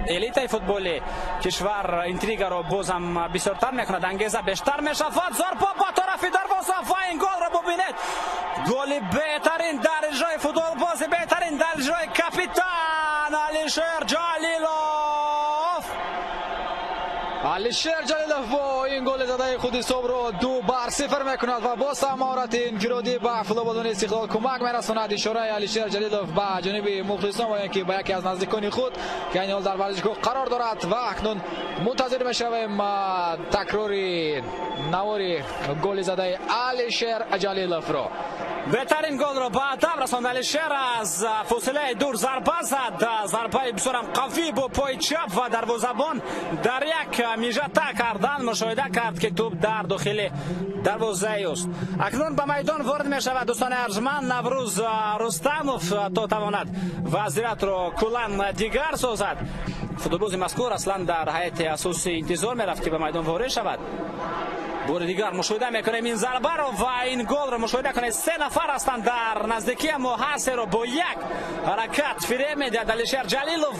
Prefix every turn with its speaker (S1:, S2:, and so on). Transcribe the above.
S1: Элитаи футболи кишвар интригаро боз ҳам бисёртар мекунад, ангеза бештар мешавад. Зарба ба тарафи дарвоза ва ин голро бубинед. Голи беҳтарин дар иҷрои футболбози беҳтарин, дар иҷрои капитан Алишер Ҷалилов.
S2: Алишер Ҷалилов бо ин голи задаи худ ҳисобро 2-0 мекунад ва боз ҳам маҳорати инфиродӣ ба футболбозони Истиқлол кӯмак мерасонад. Ишораи Алишер Ҷалилов ба ҷониби мухлисон ва ё ки ба яке аз наздикони худ, ки айни ҳол дар варзишгоҳ қарор дорад. Ва акнун мунтазир мешавем такрори навори голи задаи Алишер Ҷалиловро.
S1: Беҳтарин голро ба адаб расонд Алишер, аз фосилаи дур зарба зад, зарбаи бисёрам қавӣ бо пои чап ва дарвозабон дар як мижа та кардан мушоҳида кард, ки тӯб дар дохили дарвозаи ӯст. Акнун ба майдон ворид мешавад, дӯстони арҷманд, Наврӯз Рустамов, то тавонад вазъиятро куллан дигар созад. Футболбози мазкур аслан дар ҳайати асосӣ интизор мерафт, ки ба майдон ворид шавад. Бори дигар мушоҳида мекунем ин зарбаро ва ин голро мушоҳида кунед. Се нафар ҳастанд дар наздикии, аммо ҳар серо бо як ҳаракат фиреб медиҳад Алишер Ҷалилов.